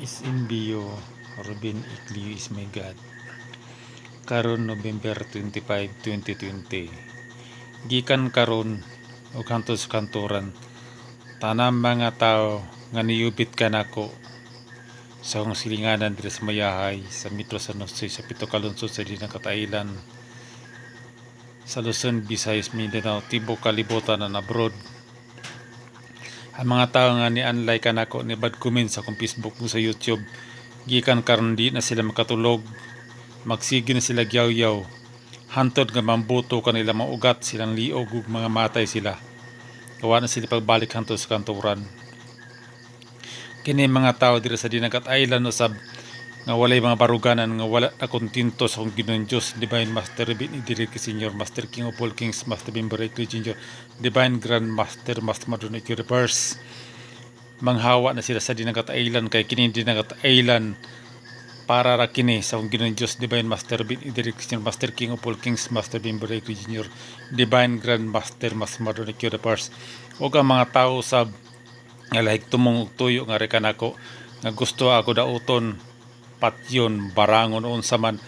SMBU Ruben Ecleo is my God. Karon November 25, 2020. Gikan karon ug hangtod sa kanturan, tanang mga tawo nga niyubit kanako sa akong silinganan diri sa Mayahay, sa Metro San Jose, sa pito ka lungsod sa Dinagat Island, sa Luzon, Visayas, Mindanao, tibuok kalibutan and abroad. Ang mga tawo nga ni-unlike kanako, ni bad comment sa akong Facebook ug sa YouTube, gikan karon di na sila makatulog, magsige na sila gyawyaw hantod nga mambuto kanila maugat silang liog ug mga matay sila. Wa na sila pagbalik hantod sa kanturan. Kini mga tawo diri sa Dinagat Island usab nga walay mga baruganan, nga wala na kontento sa akong Ginoong Diyos, Divine Master Ruben Idric Senior, Master King of all Kings, Master Bimbo Junior, Divine Grand Master, Master Madonna Universe, manghawa na sila sa Dinagat Island kay kini Dinagat Island para ra kini sa akong Ginoong Diyos, Divine Master Ruben Idric Senior, Master King of all Kings, Master Bimbo Junior, Divine Grand Master, Master Madonna Universe. Ug ang mga tawo sab nga lahig tumong og tuyo nga reka nako, nga gusto ako dauton, patyon, barangon, unsa man,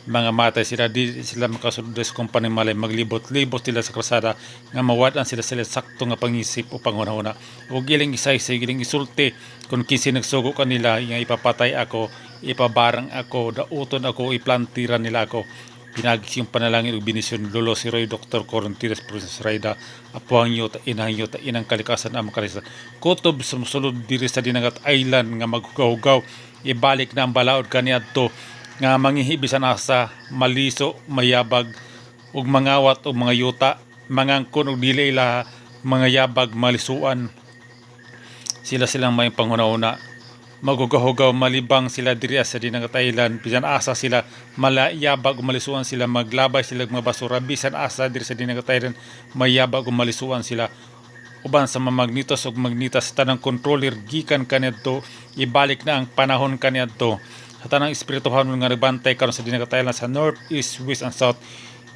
mga matay sila, di sila makasulod sa akong panimalay. Maglibot-libot sila sa krasada nga mawad-an sila sila sakto nga pangisip o panghuna-huna ug ilang isaysay, ilang isulti kung kinsa nagsugo kanila nga ipapatay ako, ipabarang ako, dauton ako, iplantiran nila ako. Pinagi yung panalangin ug bendisyon, Lolo si Roy, Dr. Corontiras, Princess Raida, Apuang Yuta, Inang Yuta, Inang Kalikasan, Amang Kalikasan. Kutob sa musulod diri sa Dinagat Island nga maghugaw-hugaw, ibalik na ang balaod kaniadto nga mangihi bisan asa, maliso, mayabag, ug mangawat og mga yuta, mangangkon og dili ila mga yabag, malisuan. Sila silang may panghuna-huna. Maghugaw-hugaw, malibang sila diri sa Dinagat Island bisan asa sila, malayabag ug malisuan sila, maglabay sila og mga basura bisan asa diri sa Dinagat Island, mayabag ug malisuan sila uban sa mga magnitos ug magnitas, tanang controller gikan kaniadto. Ibalik na ang panahon kaniadto sa tanang espirituhanon nga nagbantay karon sa Dinagat Island, sa North, East, West and South,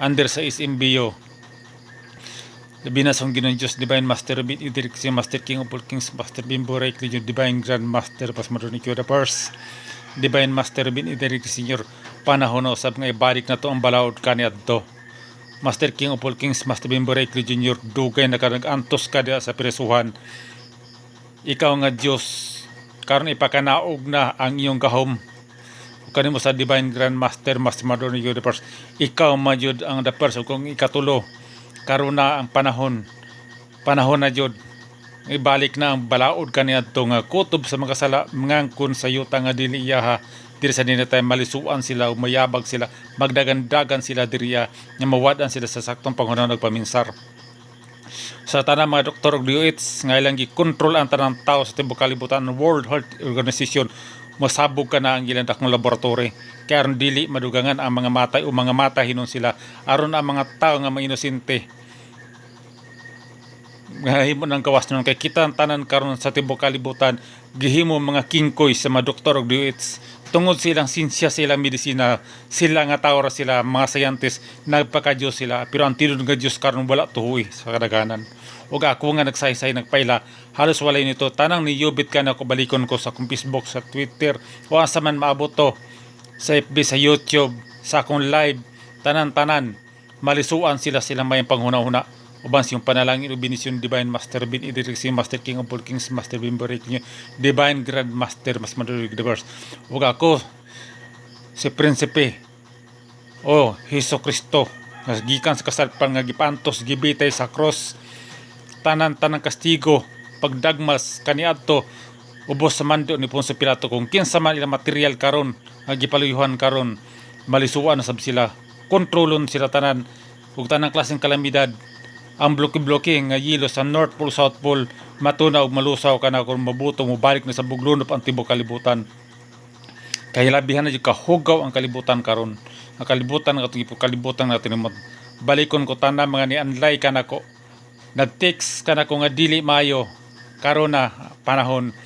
under sa SMBU. Labi na sa Ginoong Diyos, Divine Master Ruben Idric, si Master King of all Kings, Master Bimbo Ray Legion, Divine Grand Master Pasmadoni the First, Divine Master Ruben Idric Senior. Panahon na usab nga ibalik na to ang balaod kaniadto. Master King of all Kings, Master Bimbo Ray Junior, dugay na ka nag-antos ka diha sa presuhan. Ikaw nga Diyos, karon ipakanaog na ang iyong gahom. Kanimo sa Divine Grand Master, Master Madonna Universe, ikaw man jud ang the first ug kung ikatulo. Karon na ang panahon. Panahon na jud. Ibalik na ang balaod kaniadto nga kutob sa mga sala, mangangkon sa yuta nga dili iyaha diri sa dinatay, malisuan sila o mayabag sila, magdagandagan sila diriya nga mawad-an sila sa saktong panghuna nagpaminsar. Sa tanang mga doktor og DOH nga ilang gi-control ang tanang tao sa tibuok kalibutan, World Health Organization, mosabog ka na ang ilang dakong laboratory kay aron dili madugangan ang mga matay o mga mata hinon sila, aron ang mga tao nga mga inosente nga himo ng gawas nun, kay kita ang tanan karon sa tibuok kalibutan gihimo mga kingkoy sa mga doktor og DOH tungod silang sinsya, silang medisina. Sila nga tao ra sila, mga scientist, nagpaka-Diyos sila, pero ang tinuod nga Diyos karon wala tuhoy sa kadaghanan. Ug ako nga nagsaysay, nagpaila, halos walay nito. Tanang niyubit ka na ko, balikon ko sa akong Facebook, sa Twitter o asa man maabot to, sa FB, sa YouTube, sa akong live, tanan-tanan, malisuan sila silang may panghuna-huna uban siyang panalangin ug bendisyon, Divine Master Bin Idris, Master King of all Kings, Master Bimbo Ray, Divine Grand Master Mas Maduro Universe, ug ako si Prinsipe o Hesus Kristo nga gikan sa kasalpan, nga gipantos, gibitay sa cross, tanan-tanang kastigo, pagdagmas kaniadto ubos sa mando ni Poncio Pilato. Kung kinsa man ilang material karon nga gipaluyuhan karon, malisuan na sab sila, kontrolon sila tanan ug tanang klaseng kalamidad. Ang bloke-bloke nga yelo sa North Pole, South Pole matunaw ug malusaw kana kung mabuto, mobalik na sa buglunop ang tibuok kalibutan, kay labihan na jud kahugaw ang kalibutan karon, ang kalibutan nga atong kalibutan natin. Balikon ko tanan mga ni-unlike kanako, nag-text kanako nga dili maayo. Karon na panahon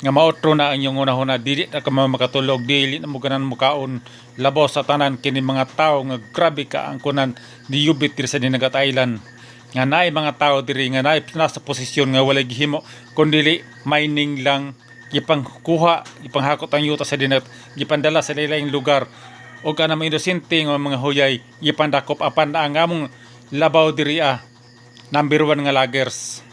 nga maotro na ang inyong hunahuna. Dili na ka makatulog, dili na mo ganan mukaon. Labaw sa tanan kini mga tao nga grabe ka ang kunan niyubit diri sa Dinagat Island, nga naay mga tao diri nga naay nasa posisyon nga walay gihimo kun dili mining lang. Gipangkuha, gipanghakot ang yuta sa Dinagat, gipandala sa laing lugar o kana mga inosente nga mga huyay gipandakop, apan ang among labaw diri ah, number one nga lagers.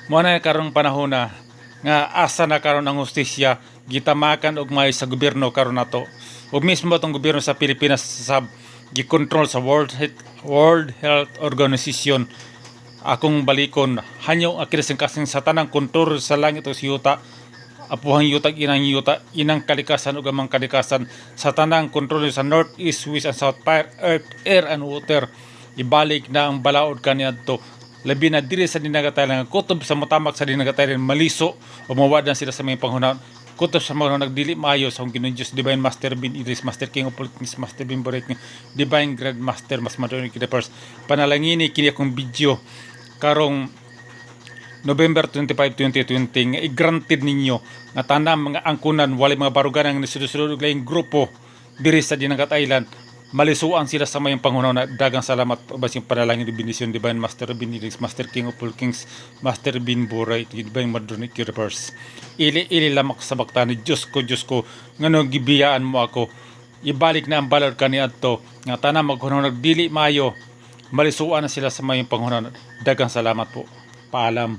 Mo na karong panahon na nga asa na karon ang hustisya, gitamakan og may sa gobyerno karon nato. Ug mismo atong gobyerno sa Pilipinas sab gikontrol sa World Health Organization. Akong balikon, hanyo ang kasing sa tanang kontrol sa langit o sa yuta, apuhang yuta, inang yuta, inang kalikasan ug amang kalikasan, sa tanang kontrol sa north, east, west and south, fire, earth, air and water. Ibalik na ang balaod kaniadto, labi na diri sa Dinagat Island, kutob sa motamak sa Dinagat Island maliso o mawad na sila sa mga panghunahon kutob sa mga nagdili maayo sa akong Ginoong Diyos, Divine Master Bin Idris, Master King of all Kings, Master Bin Borek, Divine Grand Master Mas Madonna First. Panalangini kini akong video karong November 25, 2020 nga i-granted ninyo nga tanang mga angkunan, walay mga baruganan nga nisulod-sulod og laing grupo diri sa Dinagat Island, malisuan sila sa mayong panghunahon na. Dagang salamat basing panalangin ug bendisyon, Divine Master Bin Idris, Master King of all Kings, Master Bin Buray, Divine Madronic Universe. Ili ili lamak sa baktani. Diyos ko, Diyos ko, ngano gibiyaan mo ako? Ibalik na ang balod kaniadto nga tanang maghunahon dili maayo, malisuan na sila sa mayong panghunahon. Dagang salamat po, paalam.